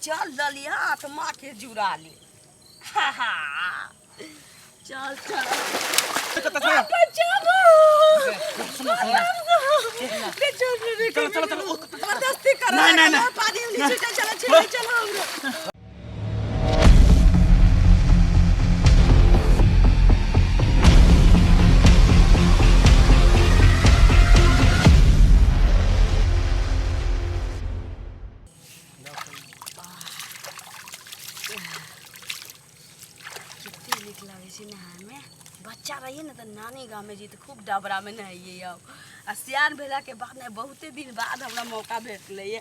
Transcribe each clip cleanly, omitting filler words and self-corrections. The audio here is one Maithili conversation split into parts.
चल ललिया आत्मा के जुड़ा ले। हा हा, चल चल। बचाबो। सुनो सुनो, चलो चलो चलो। जबरदस्ती कर। नहीं, नहीं, नहीं। पानी में नीचे चल चल चल हमरो। कते नीक लागै छै नहायमे। बच्चा रहियै ने तऽ नानी गाममे जइयै तऽ खूब डबरामे नहैयै। आब आ सियान भेलाके बाद ने बहुते दिन बाद हमरा मौका भेटलैए।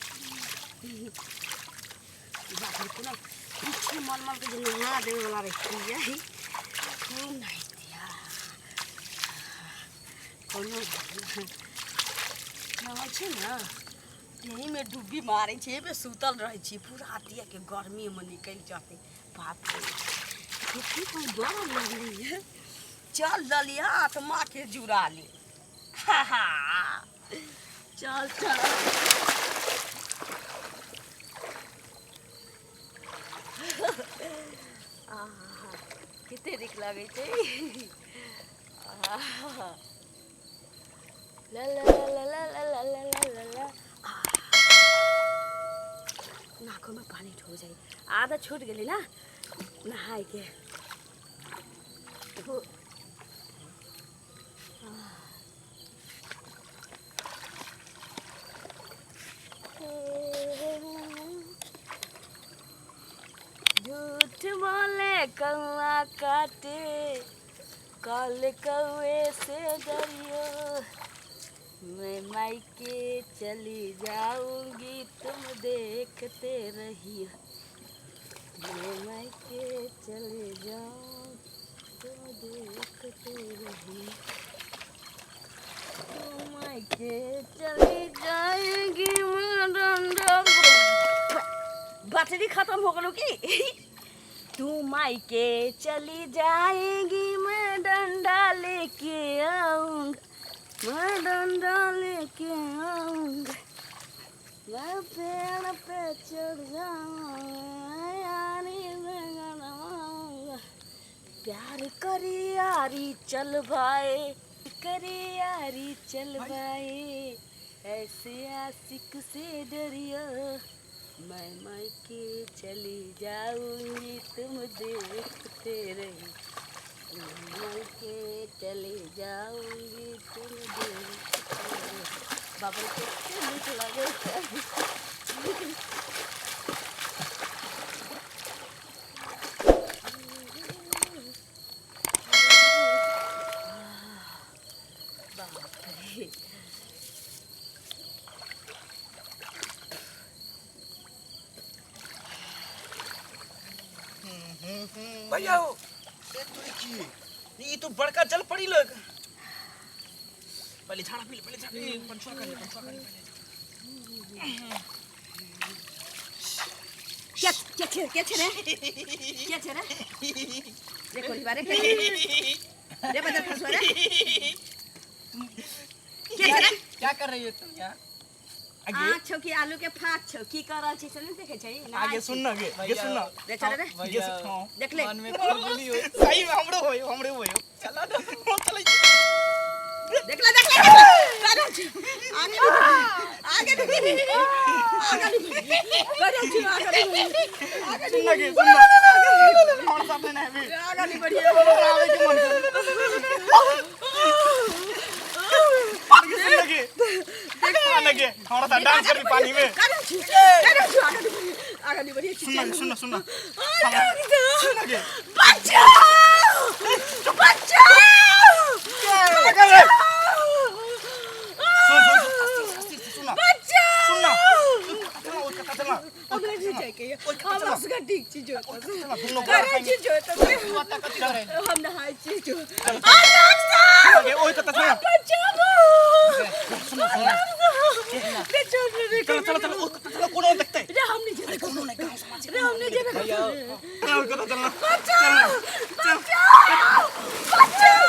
बाप रे, कोना पीछे मल मलके जे नहा देबैवला रहितियै, खूब नहैतियै। कोनो नहाइ छै ने, एहिमे डुब्बी मारै छै, एहिमे सुतल रहै छी, पूरा अथिएके गर्मीमे निकलि जेतै। बाप रे, कते डर लगलैए। चल ललिया, आत्माके जुड़ा ले। हा हा, चल चल। आहा, कते नीक लागै छै। आहा। ला ला ला ला ला ला ला ला ला ला। नाकोमे पानी ठो जाइ, आदत छूट गेलै ने नहायके। झूठ बोले कौआ काटे, काल कौए से डरियो। मैं मायके चली जाऊंगी, तुम देखते रहियो। मैं मायके चली जाऊं, तुम देखते रहियो। तुम मायके चली जाएंगी, मैं डंडा। बैटरी खत्म हो गलो की? तू मायके चली जाएगी, मैं डंडा लेके आऊंगा, मैं डंडा लेके आऊंगा। मैं पेड़ पे चढ़ जाऊंगा, यारी में गनवाऊंगा। प्यार करी यारी चल भाई, करी यारी चल भाई, ऐसे आशिक से डरियो। मैं मायके चली जाऊंगी, तुम देखते रही। मैं मायके चली जाऊंगी, तुम देखते रही। बाप रे, कते नीक लागै छै। बाप रे। भैया हो ए तोरी की, ई तो बड़का जल पड़ी लग। पहले झाड़ा पी ले, पहले झाड़ा। ए पंचुआ कर ले, पंचुआ कर ले पहले। क्या क्या छे, क्या छे रे, क्या छे रे? रे कोली बारे के रे बदल फसवा रे, क्या छे रे? क्या कर रही हो तुम यहाँ? आगे आँख छौ कि आलू के फाक छौ? की कर रहल छी से नहि देखै छै? आगे सुन ना गे, गे सुन ना। रे चल रे। गे सुन, हाँ। देख ले। मन में खुलबुली हो। सही में हमरो होयो, हमरो होयो। चला ना, हम चलै छी। देख ले, देख ले, देख ले। कर रहल छी। आगे नहीं बढ़ी, आगे नहीं बढ़ी, आगे नहीं बढ़ी। कर रहल छी, आगे नहीं बढ़ी, आगे सुन नहीं ना गे, सुन ना, हमरा सामने ना आबी। आगे नहीं बढ़ी। हमरा आवे के मन करे। आगे सुन ना गे, देख ना गे, हमरा साथ डांस करबी पानी में? कर रहल छी, कर रहल छी। आगे नहीं बढ़ी, आगे नहीं बढ़ी। सुन ना गे, सुन ना, सुन ना। आगे। सुन ना गे। बचाओ, बचाओ। सुन सुन सुन, आस्ते आस्ते सुन ना। बचाओ। सुन ना, चलना, ओइ कता चलना। हमरा नहीं जाए के, हमरा सबके ठीक छी जो। चलना दुनो। करे छी जो तो। कथी करे? हम नहाय छी जो। आगे ओइ कता चलना। बचाओ। सुन ना, सुन ना। रे चलो चलो चलो, ओइ कता चलो, कोनो देखते। रे, हम नहीं जेबै। कोनो नहीं, गांव समाज। रे, हम नहीं जेबै। भैया। ओइ कता चलना। बचाओ, बचाओ, बचाओ।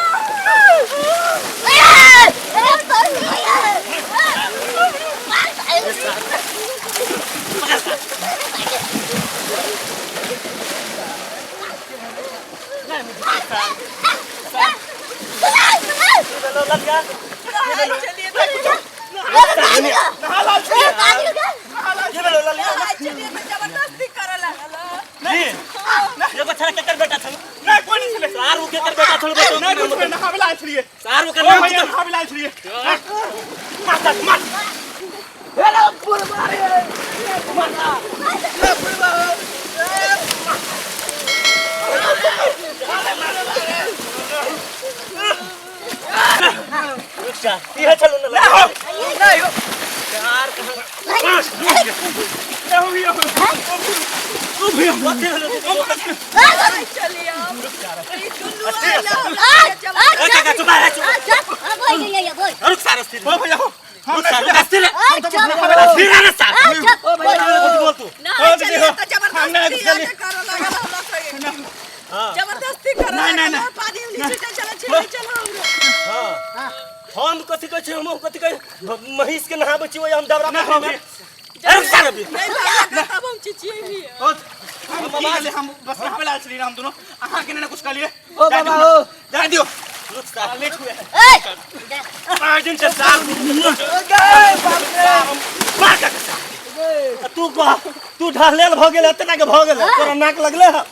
ललिया चलिए तो नहा लाल छलिए के भेलो ललिया चलिए तो जबरदस्ती करे लागल नहीं एगो छड़ा केकर बेटा छल नहीं कोई नहीं छले सार उ केकर बेटा छल बताओ नहीं कुछ नहीं नहावे लाल छलिए सार ओकर ओ नाम भैया की नहावे लाल छलिए मार मार रुक जा इहे चलू ना नहीं हो यार कहाँ नहीं हो भैया ओ भैया कथी भेलो चलिए हम ई दुनू आइला ए काका चुप रह चुप रुक सार स्थिर ओ भैया हम रुक सार रुक स्थिर नहीं स्थिर रे सार ओ भैया बोल बोल तू ना चलिए तो हम नहीं जबरदस्ती कुछ आके करे लागल हमरा संगे हां जबरदस्ती करे नहीं, नहीं, लागल नहीं। पानी में नीचे चल चल चल हमरा हां हम कथी कहै छी हम कथी कहै महीष के नहाबै छी ओइ हम डबरा नहीं हो भैया ए रुक सार अभी नहीं भागा तब हम चिचिएली ओ हम की कहले हम बस नहावे लाल छलिए हम दोनों अहाँ के ने कुछ कहलिए ओ बाबा ओ जा दियो रुक सार लेट हुए आज दिन से सार गए बाप रे मार काका सार तू कह तू ढहलेल भ गेल एतना के भ गेल तोरा नाक लगले ह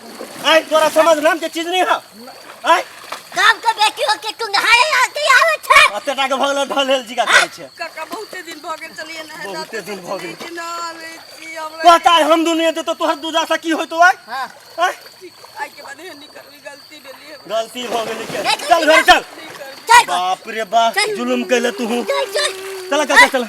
आइ तोरा समझ नाम के चीज नहीं ह आइ गाम के बेटी हो के तू नहाए आते आवे छे एतना के भ गेल ढहलेल जीका करै छै काका बहुते दिन भ गेल चलिए ना बहुते दिन भऽ गेल। कि ना आबै छी हमरा कहता है हम दुनिया तो तोहर दूजा से की होतो आइ हां आइ आइ के बाद एहन नहीं करबी गलती भेली हमरा गलती भ गेल के देख चल घर चल नहीं करबी चल बाप रे बाप चल। जुलुम कैले तू चल चल चल काका चल।